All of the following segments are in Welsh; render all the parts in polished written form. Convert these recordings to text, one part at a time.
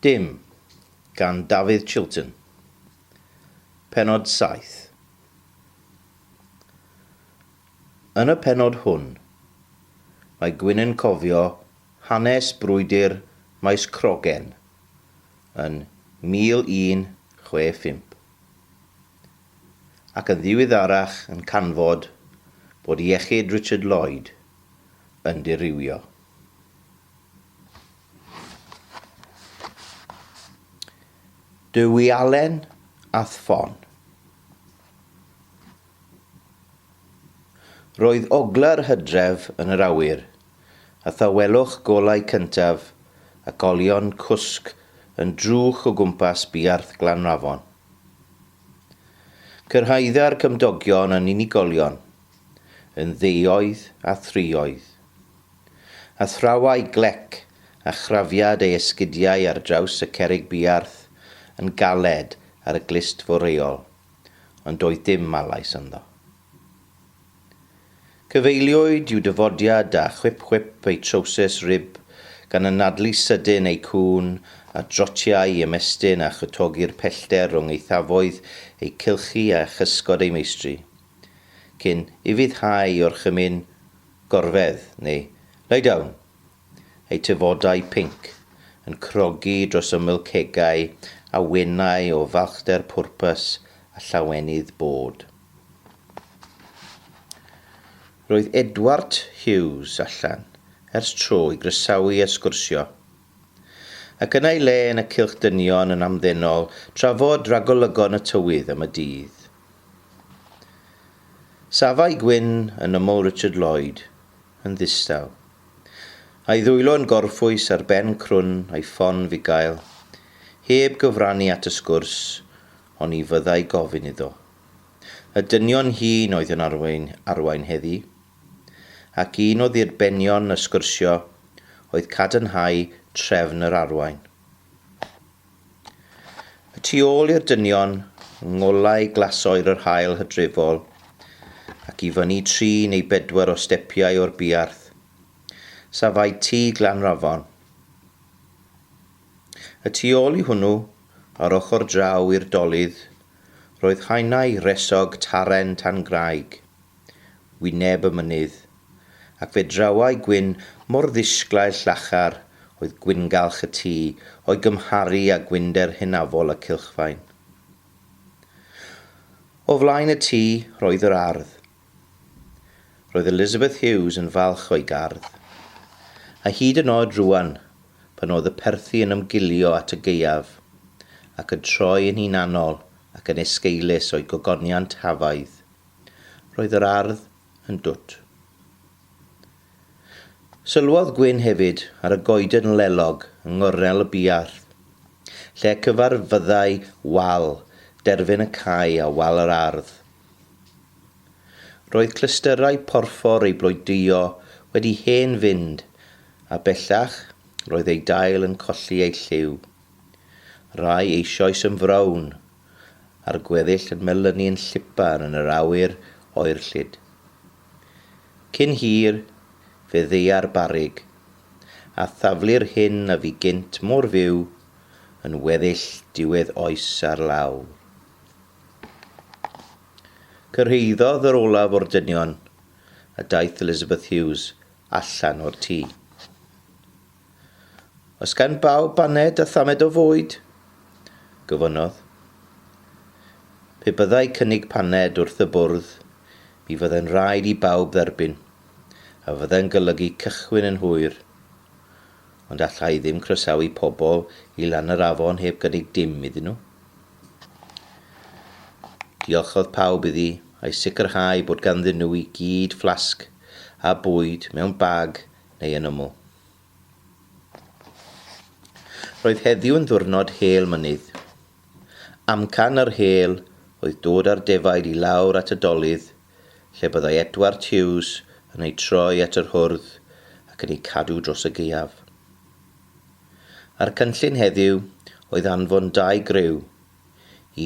Dim, gan Dafydd Chiltern. Pennod 7. Yn y pennod hwn, mae Gwyn yn cofio hanes brwydr Maes Crogen yn 1165, ac yn ddiweddarach yn canfod bod iechyd Richard Lloyd yn dirywio. Dy wialen a'th ffon. Roedd ogla'r hydref yn yr awyr, a thawelwch golau cyntaf ac olion cwsg yn drwch o gwmpas buarth Glanrafon. Cyrhaedda'r cymdogion yn unigolion, yn ddeuoedd a thrioedd. A thrawai glec a chrafiad ei esgidiau ar draws y cerrig buarth yn galed ar y glust foreol, ond doedd dim malais ynddo. Cyfeiliwyd i'w dyfodiad â chwip-chwip eu trowsus rib gan anadlu sydyn eu cŵn a drotiau i ymestyn a chwtogi'r pellter rhwng eithafoedd eu cylchu a chysgod eu meistri, cyn ufuddhau orchymyn Gorfedd, neu Lie down! Eu tafodau pinc yn crogi dros ymyl cegau a wenau o falchder pwrpas a llawenydd bod. Roedd Edwart Hughes allan ers tro i groesawu a sgwrsio. Ac yn ei le yn y cylch dynion yn hamddenol trafod rhagolygon y tywydd am y dydd. Safai Gwyn yn ymyl Richard Lloyd, yn ddistaw, a'i ddwylo yn gorffwys ar ben crwn a'i ffon fugail, heb gyfrannu at y sgwrs, oni fyddai gofyn iddo. Y dynion hŷn oedd yn arwain, arwain heddi, ac un o ddirbenion y sgwrsio oedd cadarnhau trefn yr arwain. Y tu ôl i'r dynion, yng ngolau glasoer yr haul hydrefol, ac i fyny tri neu bedwar o stepiau o'r buarth, safai tŷ Glanrafon. Y tu ôl i hwnnw, ar ochr draw i'r dolydd, roedd haenau rhesog tarren tan graig. wyneb y mynydd, ac fe drawai gwyn mor ddisglair llachar oedd gwyngalch y tŷ o'i gymharu â gwynder hynafol y cylchfaen. O flaen y tŷ roedd yr ardd. Roedd Elizabeth Hughes yn falch o'i gardd. A hyd yn oed rŵan, pan oedd y perthi yn ymgilio at y gaeaf, ac yn troi yn hunanol ac yn esgeulus o'i gogoniant hafaidd, Roedd yr ardd yn dwt. Sylwodd Gwyn hefyd ar y goeden lelog yng nghornel y buarth, lle cyfarfyddai wal derfyn y cae a wal yr ardd. Roedd clystyrau porffor ei bloeddio wedi hen fynd, a bellach roedd ei dail yn colli eu lliw. Rai eisoes yn frown, a'r gweddill yn melynu'n llipar yn yr awyr oerllyd. Cyn hir, fe ddeua'r barrug, a thaflu'r hyn a fu gynt mor fyw yn weddill diwedd oes ar lawr. Cyrhaeddodd yr olaf o'r dynion, a daeth Elizabeth Hughes allan o'r tŷ. Oes gan bawb baned a thamed o fwyd? gofynnodd. Pe byddai cynnig paned wrth y bwrdd, mi fyddai'n rhaid i bawb dderbyn, a fyddai'n golygu cychwyn yn hwyr. Ond allai ddim croesawu pobl i lan yr afon heb gynnig dim iddyn nhw. Diolchodd pawb iddi a'i sicrhau bod ganddyn nhw i gyd fflasg a bwyd mewn bag neu yn yml. Roedd heddiw'n ddiwrnod hel mynydd. Amcan yr hel oedd dod â'r defaid i lawr at y dolydd, lle byddai Edward Hughes yn eu troi at yr hwrdd ac yn eu cadw dros y gaeaf. A'r cynllun heddiw oedd anfon dau griw,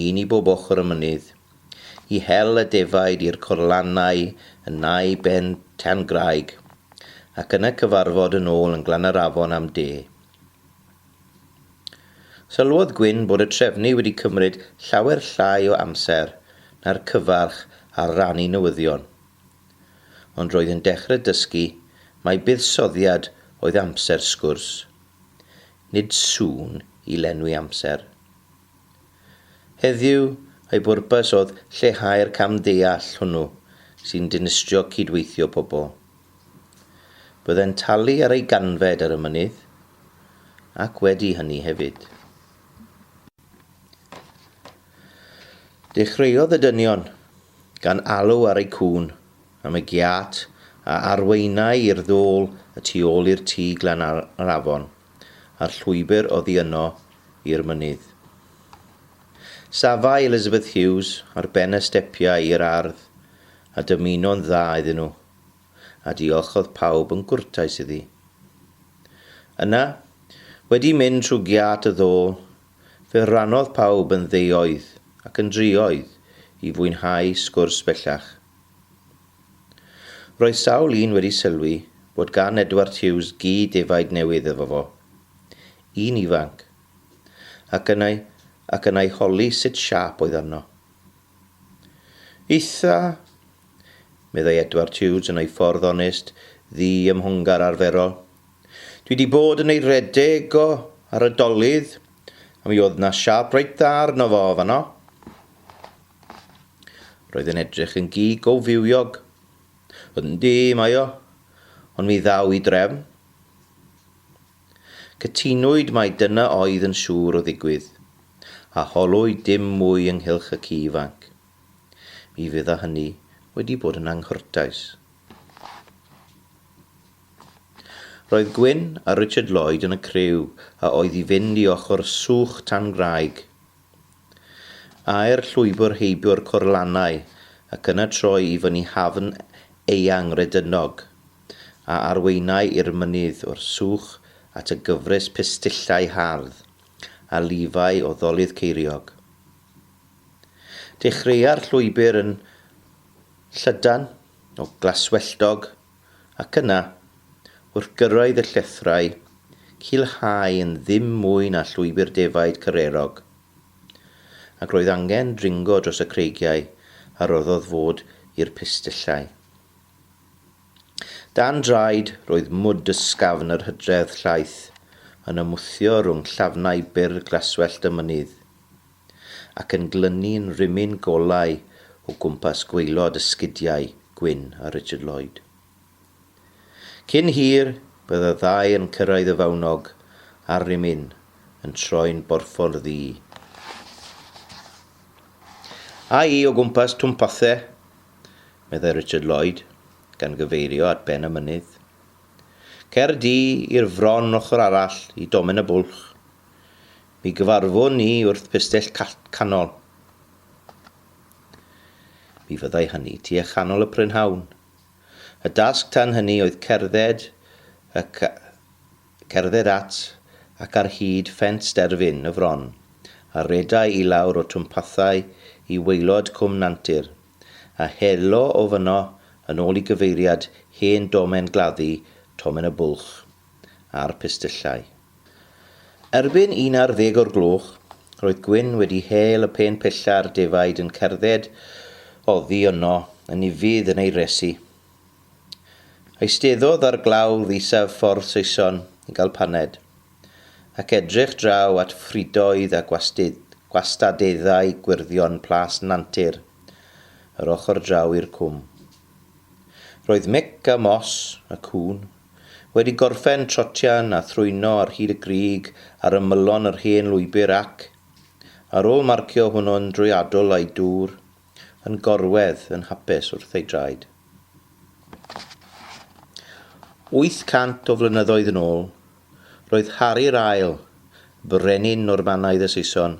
un i bob ochr y mynydd, i hel y defaid i'r corlannau yn nau ben Tan Graig, ac yna cyfarfod yn ôl yn Glan-yr-afon am de. Sylwodd Gwyn bod y trefnu wedi cymryd llawer llai o amser na'r cyfarch ar rannu newyddion. Ond roedd yn dechrau dysgu mai buddsoddiad oedd amser sgwrs, nid sŵn i lenwi amser. Heddiw, ei bwrpas oedd lleihau'r camddeall hwnnw sy'n dinistrio cydweithio pobl. Byddai'n talu ar ei ganfed ar y mynydd, ac wedi hynny hefyd. Dechreuodd y dynion, gan alw ar eu cŵn am y giât a arweinai i'r ddôl y tu ôl i'r tŷ glan yr afon, a'r llwybr oddi yno i'r mynydd. Safai Elizabeth Hughes ar ben y stepiau i'r ardd a dymuno'n dda iddyn nhw, a diolchodd pawb yn gwrtais iddi. Yna, wedi mynd trwy giât y ddôl, fe rannodd pawb yn ddeuoedd ac yn drioedd i fwynhau sgwrs bellach. Roedd sawl un wedi sylwi bod gan Edward Hughes gi defaid newydd efo fo. Un ifanc. Ac yna, ac yna'i holi sut siâp oedd arno. Eitha, meddai Edward Hughes yn ei ffordd onest, ddi-ymhongar arferol. Dwi 'di bod yn ei redeg o ar y dolydd, a mi oedd 'na siâp reit dda arno fo fanno. Roedd yn edrych yn gi go fywiog. Yndi, mae o, ond mi ddaw i drefn. Cytunwyd mai dyna oedd yn siŵr o ddigwydd, a holwyd dim mwy ynghylch y ci ifanc. Mi fydda hynny wedi bod yn anghwrtais. Roedd Gwyn a Richard Lloyd yn y criw a oedd i fynd i ochr Swch Tan Graig. Âi'r llwybr heibio'r corlannau ac yna troi i fyny hafn eang Redynog, a arweinai i'r mynydd o'r swch at y gyfres pistyllau hardd a lifai o ddolydd Ceiriog. Dechreua'r llwybr yn llydan o glaswelltog ac yna, wrth gyrraedd y llethrau, culhau yn ddim mwy na llwybr defaid carrerog. Ac roedd angen dringo dros y creigiau a roddodd fod i'r pistyllau. Dan draed roedd mwd ysgafn yr hydref llaith yn ymwthio rhwng llafnau byr glaswellt y mynydd, ac yn glynu'n rhimyn golau o gwmpas gwaelod esgidiau Gwyn a Richard Lloyd. Cyn hir, bydd y ddau yn cyrraedd y fawnog a'r rhimyn yn troi'n borffor ddu. A i o gwmpas twmpathe meddai Richard Lloyd, gan gyfeirio at ben y mynydd. Cer di i'r fron ochr arall i domen y bwlch. Mi gyfarfwn ni wrth pistell canol. Mi fyddai hynny tua chanol y prynhawn. Y dasg tan hynny oedd cerdded y Cerdded at ac ar hyd ffens derfyn y fron, a redai i lawr o twmpathau i waelod Cwm Nantur, a helo o fyno yn ôl i gyfeiriad hen domen gladdu Tomen y Bwlch, a'r pistyllau. Erbyn un ar ddeg o'r gloch, roedd Gwyn wedi hel y pen pella'r defaid yn cerdded oddi yno yn ufudd yn ei resi. Eisteddodd ar glawdd isaf Ffordd Saeson i gael paned, ac edrych draw at ffridoedd a gwastadeddau gwyrddion Plas Nantir, yr ochr draw i'r cwm. Roedd Mick a Moss, y cŵn, wedi gorffen trotian a thrwyno ar hyd y grug ar ymylon yr hen lwybr ac, ar ôl marcio hwnnw'n drwyadl â'i dŵr, yn gorwedd yn hapus wrth ei draed. 800 o flynyddoedd yn ôl, roedd Harri'r Ail, brenin Normanaidd y Saeson,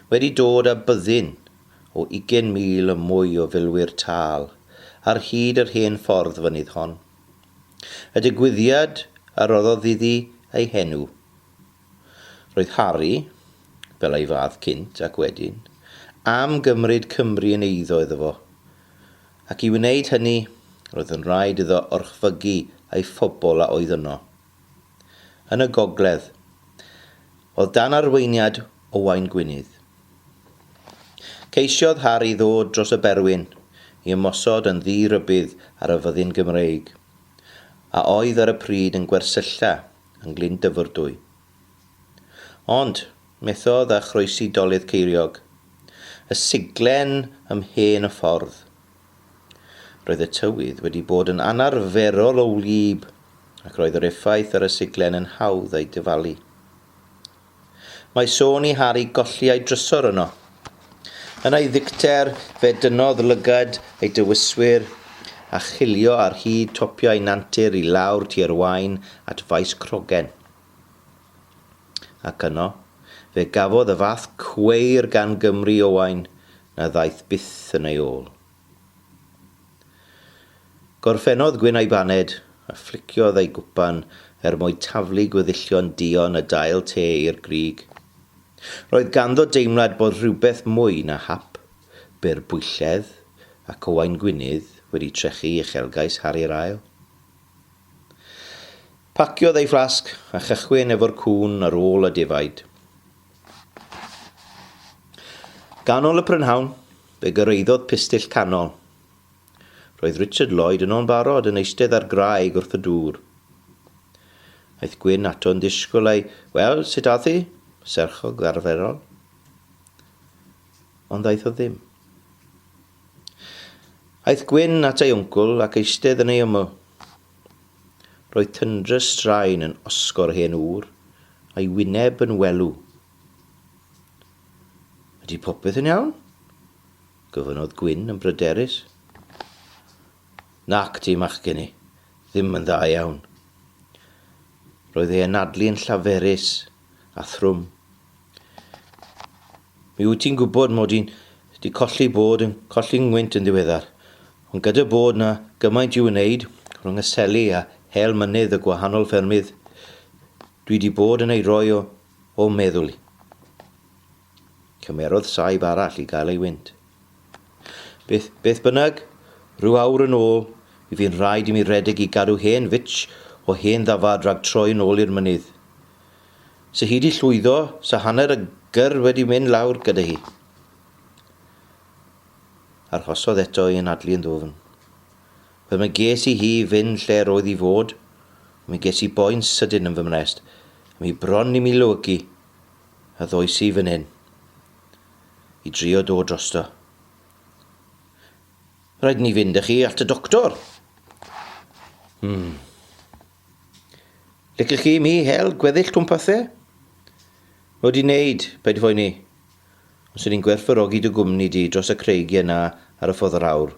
wedi dod â byddin o 20,000 a mwy o filwyr tâl ar hyd yr hen ffordd fynydd hon. Y digwyddiad a roddodd iddi ei henw. Roedd Harri, fel ei fath cynt ac wedyn, am gymryd Cymru yn eiddo iddo fo, Ac i wneud hynny, roedd yn rhaid iddo orchfygu ei phobl a oedd yno. Yn y gogledd. Oedd dan arweiniad Owain Gwynedd. Ceisiodd Harri ddod dros y Berwyn i ymosod yn ddi-rybudd ar y fyddin Gymreig, a oedd ar y pryd yn gwersylla yng Nglyndyfrdwy. Ond, methodd â chroesi dolydd Ceiriog, y siglen ym mhen y ffordd. Roedd y tywydd wedi bod yn anarferol o wlyb ac roedd yr effaith ar y siglen yn hawdd ei dyfalu. Mae sôn i Harri golli ei drysor yno. Yn ei ddicter, fe dynnodd lygad ei dywyswyr a chilio ar hyd topiau Nantir i lawr tua'r Waun at Faes Crogen. Ac yno, fe gafodd y fath cweir gan Gymry Owain na ddaeth byth yn ei ôl. Gorffennodd Gwyn ei baned, a ffliciodd ei gwpan er mwyn taflu gweddillion duon y dail te i'r grug. Roedd ganddo deimlad bod rhywbeth mwy na hap, byrbwylledd ac Owain Gwynedd wedi trechu uchelgais Harri'r Ail. Paciodd ei fflasg a chychwyn efo'r cŵn ar ôl y defaid. Ganol y prynhawn, fe gyrhaeddodd Pistyll Canol. Roedd Richard Lloyd yno'n barod yn eistedd ar graig wrth y dŵr. Aeth Gwyn ato yn ddisgwyl ei, Wel, sut ath hi? serchog arferol. Ond ddaeth o ddim. Aeth Gwyn at ei wncwl ac eistedd yn ei ymyl. Roedd tyndra straen yn osgo'r hen ŵr, a'i wyneb yn welw. Ydy popeth yn iawn? gofynnodd Gwyn yn bryderus. Nac di, machgen i, ddim yn dda iawn. Roedd ei anadlu yn llaferus a thrwm. Mi wyt ti'n gwybod mod i'n 'di colli bod yn colli 'ngwynt yn ddiweddar, ond gyda bod 'na gymaint i'w wneud rhwng y seli a hel mynydd y gwahanol ffermydd, dwi 'di bod yn ei roi o o'm meddwl i. Cymerodd saib arall i gael ei wynt. Beth, beth bynnag, rhyw awr yn ôl, mi fu'n rhaid i mi redeg i gadw hen fitch o hen ddafad rhag troi yn ôl i'r mynydd. Sa hi 'di llwyddo, sa hanner y gyr wedi mynd lawr gyda hi. Arhosodd eto i anadlu yn ddwfn. Wel, mi ges i hi i fynd lle roedd i fod, ond mi ges i boen sydyn yn fy mrest, a mi bron i mi lewygu, a ddois i fan hyn, i drio dod drosto. Rhaid ni fynd â chi at y doctor. Hmm. Licech chi i mi hel gweddill twmpathe? Mae wedi wneud, paid phoeni. Ond swn i'n gwerthfawrogi dy gwmni di dros y creigiau 'na ar y ffordd fawr.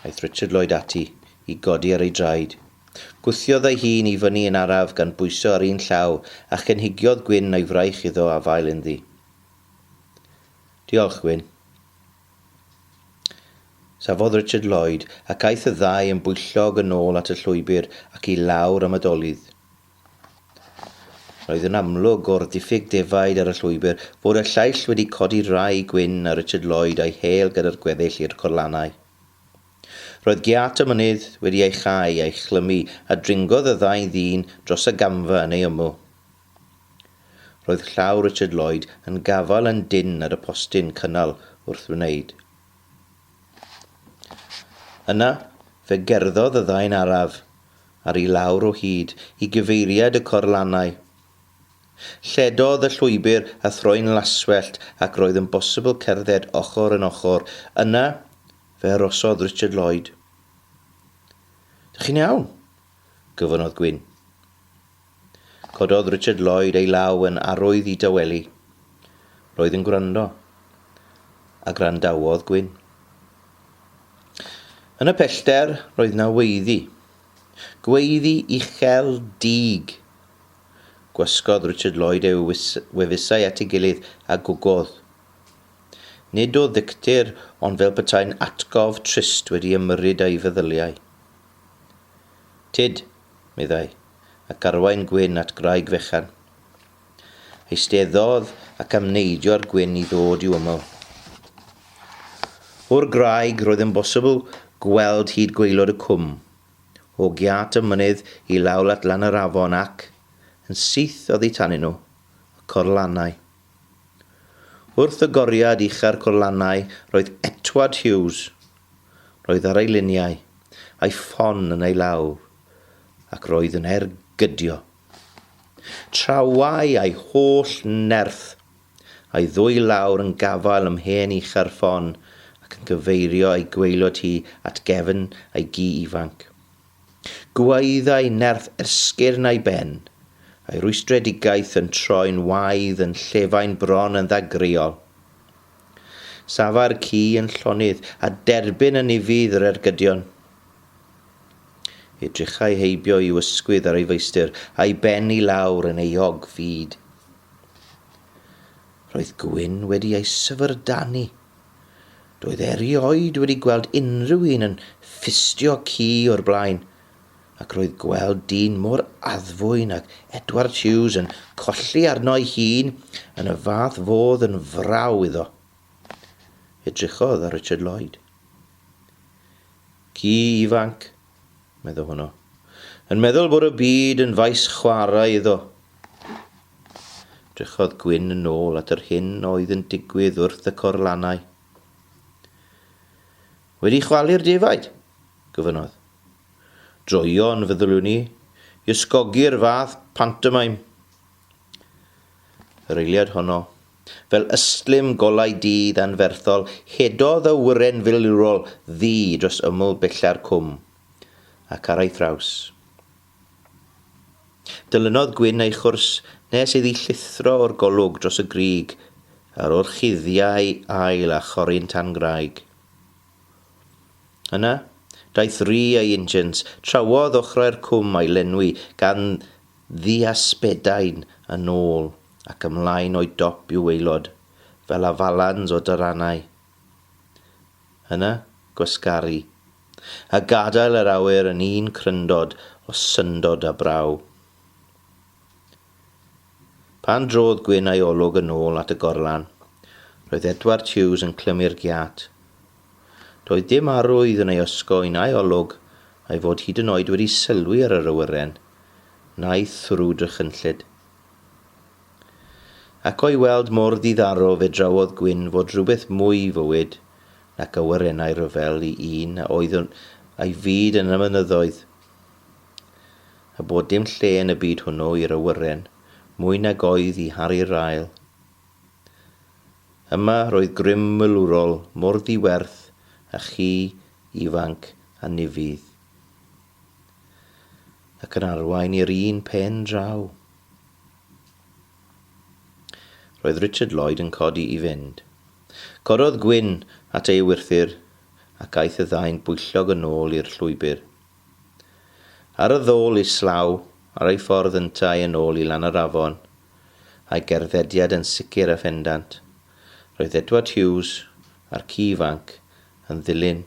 Aeth Richard Lloyd ati i godi ar ei draed. Gwthiodd ei hun i fyny yn araf gan bwyso ar un llaw a chenhigiodd Gwyn o'i fraich iddo afael ynddi. Diolch, Gwyn. Safodd Richard Lloyd, ac aeth y ddau yn bwyllog yn ôl at y llwybr ac i lawr am y dolydd. Roedd yn amlwg o'r diffyg defaid ar y llwybr fod y llaill wedi codi rai Gwyn a Richard Lloyd a'i hel gyda'r gweddill i'r corlannau. Roedd giât y mynydd wedi ei chau a'i chlymu a dringodd y ddau ddyn dros y gamfa yn ei ymyl. Roedd llaw Richard Lloyd yn gafael yn dynn ar y postyn cynnal wrth wneud. Yna, fe gerddodd y ddau'n araf, ar i lawr o hyd, i gyfeiriad y corlannau. Lledodd y llwybr a throi'n laswellt ac roedd yn bosibl cerdded ochr yn ochr. Yna, fe arosodd Richard Lloyd. Dych chi'n iawn? gofynnodd Gwyn. Cododd Richard Lloyd ei law yn arwydd i dawelu. Roedd yn gwrando. A gwrandawodd Gwyn. Yn y pellter, roedd 'na weiddi. Gweiddi uchel, dig. Gwasgodd Richard Lloyd ei wefusau at ei gilydd a gwgodd. Nid o ddicter ond fel petai'n atgof trist wedi ymyrryd â'i feddyliau. Tyd, meddai, ac arwain Gwyn at graig fechan. Eisteddodd ac amneidio ar Gwyn i ddod i'w ymyl. O'r graig roedd yn bosibl gweld hyd gwaelod y cwm, o giât y mynydd i lawr at lan yr afon ac, yn syth oddi tanyn nhw, y corlannau. Wrth y goriad ucha'r corlannau roedd Edward Hughes. Roedd ar ei liniau, a'i ffon yn ei law, ac roedd yn ergydio. Trawai a'i holl nerth, a'i ddwy lawr yn gafael ym mhen ucha'r ffon ac yn cyfeirio ei gwaelod hi at gefn ei gi ifanc. Gwaeddai nerth esgyrn a'i ben, a'i rwystredigaeth yn troi'n waedd yn llefain bron yn ddagreuol. Safai'r ci yn llonydd, a derbyn yn ufudd yr ergydion. Edrychai heibio i'w ysgwydd ar ei feistr, a'i ben i lawr yn euog fud. Roedd Gwyn wedi ei syfrdanu. Doedd erioed wedi gweld unrhyw un yn ffistio ci o'r blaen, ac roedd gweld dyn mor addfwyn ag Edward Hughes yn colli arno'i hun yn y fath fodd yn fraw iddo. Edrychodd ar Richard Lloyd. Ci ifanc, medda hwnnw, yn meddwl bod y byd yn faes chwarae iddo. Drychodd Gwyn yn ôl at yr hyn oedd yn digwydd wrth y corlannau. Wedi chwalu'r defaid? gofynnodd. Droeon, feddyliwn i, i ysgogi'r fath pantomime. Yr eiliad honno, fel ystlum golau dydd anferthol, hedodd awyren filwrol ddu dros ymyl bella'r cwm, ac ar ei thraws. Dilynodd Gwyn ei chwrs nes iddi llithro o'r golwg dros y grug ar orchuddiau ail a chorun tan graig. Yna, daeth ru ei injins, trawodd ochrau'r cwm a'i lenwi gan ddiasbedain yn ôl ac ymlaen o'i dop i'w waelod, fel afalans o daranau. Yna, gwasgaru, a gadael yr awyr yn un cryndod o syndod a braw. Pan drodd Gwyn a'i olwg yn ôl at y gorlan, roedd Edward Hughes yn clymu'r giât. Doedd dim arwydd yn ei osgoi na'i olwg a'i fod hyd yn oed wedi sylwi ar yr awyren, na'i thrw drychynllyd. Ac o'i weld mor ddiddaro fe drawodd Gwyn fod rhywbeth mwy i fywyd nac awyrennau rhyfel i un a oedd a'i fyd yn y mynyddoedd, a bod dim lle yn y byd hwnnw i'r awyren mwy nag oedd i Harri'r Ail. Yma roedd grym milwrol mor ddi-werth â chi ifanc anufudd, ac yn arwain i'r un pen draw. Roedd Richard Lloyd yn codi i fynd. Cododd Gwyn at ei ewythr ac aeth y ddau'n bwyllog yn ôl i'r llwybr. Ar y ddôl islaw, ar ei ffordd yntau yn ôl i lan yr afon, a'i gerddediad yn sicr a phendant, roedd Edward Hughes a'r ci ifanc yn ddilyn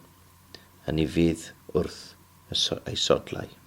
yn ufudd wrth ei sodlau.